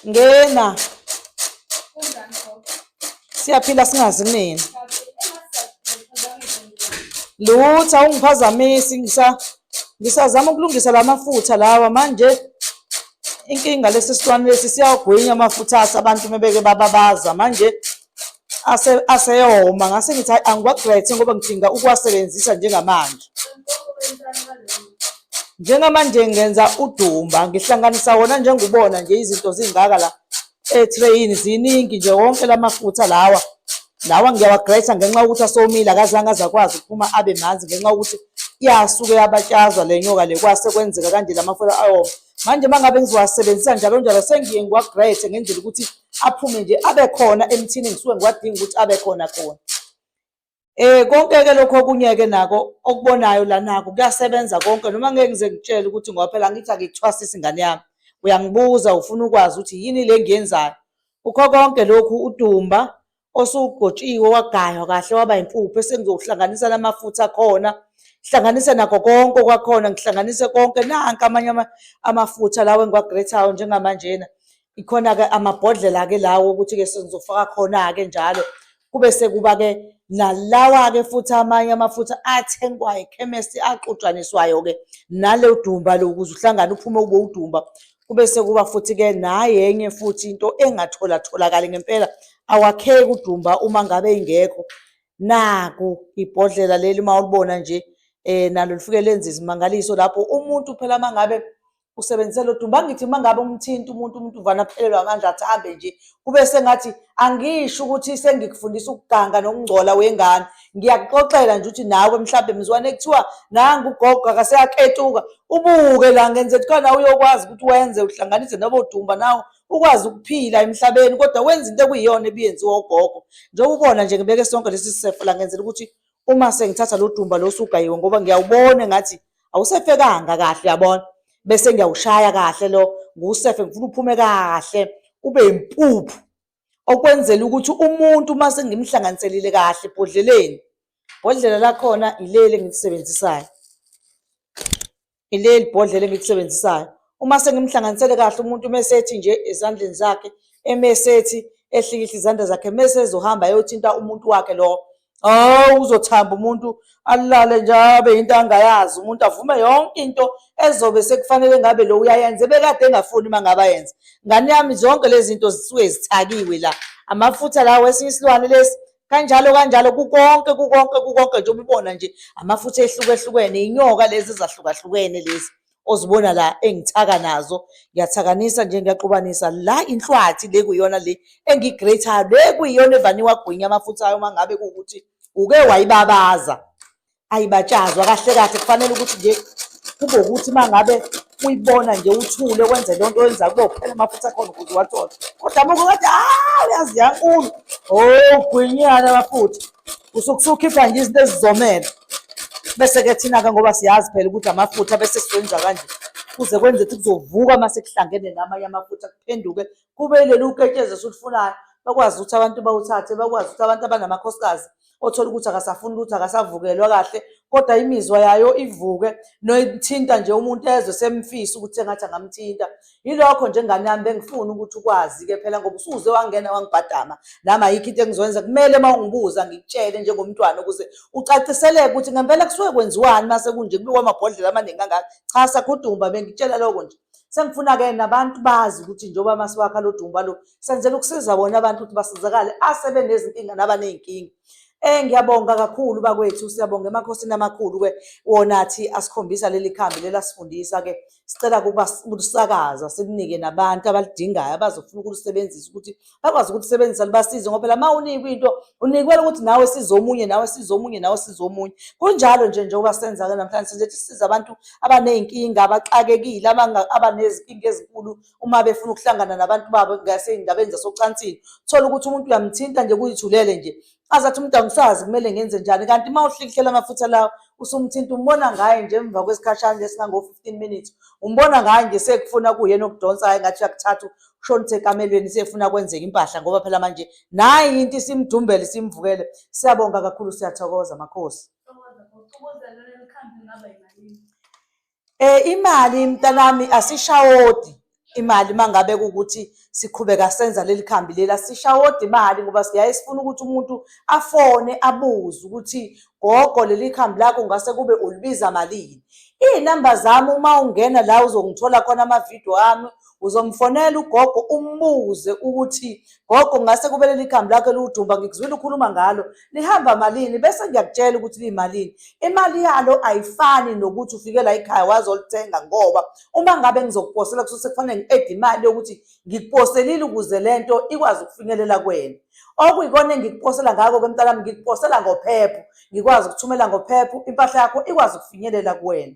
Ngena. Siyaphila singazi kunini. Lutho awungiphazamisi ngisazama ukulungisa la mafutha lawa manje inkinga lesi silwane lesi siyawagwinya amafutha aso abantu mebeke bababaza manje aseyoma ngase ngithi hayi angiwagrethe ngoba ngidinga ukuwasebenzisa njengamanje. Njengamanje ngenza udumba ngihlanganisa wona njengobona nje izinto zingaka la ethreyini ziningi nje wonke lamafutha lawa lawa ngiyawagretha ngenxa yokuthi asomile akazange azakwazi ukuphuma abe manzi ngenxa yokuthi yasuke yabatshazwa le nyoka le kwase kwenzeka kanje lamafutha ayoma. Manje uma ngabe ngizowasebenzisa njalo njalo sengiye ngiwagrethe ngenzela ukuthi aphume nje abe khona emthini ngisuke ngiwadinga ukuthi abe khona khona. Konke-ke lokhu okunye-ke nako okubonayo la nako kuyasebenza konke noma ngeke ngize ngikutshele ukuthi ngoba phela angithi angikuthwasisi ingane yami. Uyangibuza ufuna ukwazi ukuthi yini le engiyenzayo. Kukho konke lokhu udumba osugcotshiwe wagaywa kahle waba impuphu esengizowuhlanganisa namafutha akhona, ngihlanganise nakho konke okwakhona, ngihlanganise konke nanka amanye amafutha lawa engiwagrethayo njengamanjena. Ikhona-ke amabhodlela-ke lawo ukuthi-ke sengizofaka khona-ke njalo. Kube sekuba-ke nalawa-ke futhi amanye amafutha athengwayo ekhemesti axutshaniswayo-ke nalo dumba lo ukuze uhlangane uphume ube udumba. Kube sekuba futhi-ke nayenye futhi into engatholatholakali ngempela, awakheki udumba uma ngabe ingekho. Naku ibhodlela leli uma ulibona nje nalo lifike lenze izimangaliso lapho umuntu phela uma ngabe usebenzise lo dumba angithi uma ngabe umthinta umuntu umuntu uvana aphelelwe amandla athambe nje kube sengathi angisho ukuthi sengikufundisa ukuganga nokungcola wengane ngiyakuxoxela nje ukuthi nawe mhlawumbe mzwane kuthiwa nangu ugogo akaseyaketuka ubuke la ngenze kuthiwa nawe uyokwazi ukuthi wenze uhlanganise nobodumba nawe ukwazi ukuphila emhlabeni kodwa wenza into ekuyiyona ebiyenziwa ugogo njengoba ubona nje ngibeke sonke lesi sisefo la ngenzela ukuthi uma sengithatha lo dumba lo osugayiwe ngoba ngiyawubona ngathi awusefekanga kahle uyabona bese ngiyawushaya kahle lo ngiwusefe ngifuna uphume kahle ube impuphu okwenzela ukuthi umuntu uma sengimhlanganiselile kahle ebhodleleni bhodlela lakhona ileli engilisebenzisayo Ileli bhodlela engilisebenzisayo. Uma sengimhlanganisele kahle umuntu mesethi nje ezandleni zakhe, emesethi ehlikihla izandla zakhe, mese ezohamba ayothinta umuntu wakhe lo. Hawu uzothamba umuntu alale nje abe into angayazi umuntu avume yonke into ezobe sekufanele ngabe lo uyayenza ebekade engafuni uma ngabe ayenza. Ngane yami zonke lezi zinto zisuke zithakiwe la. Amafutha lawa esinye isilwane lesi kanjalo kanjalo kukonke kukonke kukonke nje ubona nje amafutha ehlukehlukene inyoka lezi ezahlukahlukene lezi ozibona la engithaka nazo ngiyathakanisa nje ngiyaxubanisa la inhlwathi le kuyona le engiyigreyithayo le kuyiyona evaniwa gwinya amafutha ayo uma ngabe kuwukuthi uke wayibabaza ayibatshazwa kahle kahle kufanele ukuthi nje kube ukuthi uma ngabe uyibona nje uthule wenze loo nto oyenza kube uphela amafutha akhona ukuze uwathole kodwa uma ukathi ah uyazi yankulu oh gwinyana amafutha usuke usukhipha nje izinto ezizomela bese-ke thina-ke ngoba siyazi phela ukuthi amafutha bese siwenza kanje kuze kwenze ukuthi kuzovuka uma sekuhlangene namanye amafutha kuphenduke kube leli uketshezi esulufunayo bakwazi ukuthi abantu bawuthathe bakwazi ukuthi abantu abanamakhosikazi othola ukuthi akasafuni lutho akasavukelwa kahle kodwa imizwa yayo ivuke noyithinta nje umuntu ezwe semfisa ukuthi engathi angamthinta yilokho nje ngane yami bengifuna ukuthi ukwazi-ke phela ngoba usuze wangena wangibhadama nami ayikho into engizoyenza kumele uma ungibuza ngikutshele njengomntwana ukuze ucaciseleke ukuthi ngempela kusuke kwenziwani uma sekunje kubikwa amabhodlela amaningi kangaka cha sakhudumba bengikutshela lokho nje sengifuna-ke nabantu bazi ukuthi njengoba masiwakha lo dumba lo senzela ukusiza bona abantu ukuthi basizakale asebenezinkinga nabaney'nkinga. Ngiyabonga kakhulu bakwethu, siyabonga emakhosini amakhulu ke wona athi asikhombisa leli khambi leli asifundisa ke sicela ukuba ukusakaza sikunike nabantu abalidingayo abazofuna ukulisebenzisa ukuthi bakwazi ukulisebenzisa libasize ngoba phela uma unikwa into unikwela ukuthi nawe size omunye nawe size omunye nawe size omunye kunjalo nje njengoba senza-ke namhlanje senze ukuthi sisize abantu abaney'nkinga abaxakekile abanezinkinga ezinkulu uma befuna ukuhlangana nabantu babo ngasey'ndabeni zasocansini thola ukuthi umuntu uyamthinta nje kuyithulele nje aze athi umuntu angisazi kumele ngenze njani kanti uma uhlikihlela amafutha lawo usumthinta umbona ngaye nje emva kwesikhashana nje esingango-15 minutes umbona ngaye nje sekufuna kuyena okudonsa hayi ngathi uyakuthatha ushonise ekamelweni sefuna kwenzeka impahla ngoba phela manje nayi into isimdumbele simvukele siyabonga kakhulu siyathokoza makhosi. Imali mntanami asishawodi. Imali uma ngabe kuwukuthi siqhubeka senza leli khambi leli, asishawodi imali ngoba siyaye sifune ukuthi umuntu afone abuze ukuthi gogo leli khambi lakho ngase kube ulibiza malini. Iy'namba zami uma ungena la uzongithola khona amavidiyo ami, uzomfonela ugogo umbuze ukuthi gogo ngase kube leli khambi lakho eliwudumba ngikuzwile ukhuluma ngalo lihamba malini, bese ngiyakutshela ukuthi liyimalini. Imali yalo ayifani nokuthi ufike la ekhaya wazolithenga ngoba uma ngabe ngizokuposela kusuke sekufanele ngi-ede imali yokuthi ngikuposelile ukuze le nto ikwazi ukufinyelela kuwena. Okuyikona engikuposela ngakho-ke mntanami, ngikuposela ngophepho, ngikwazi ukuthumela ngophepho, impahla yakho ikwazi ukufinyelela kuwena.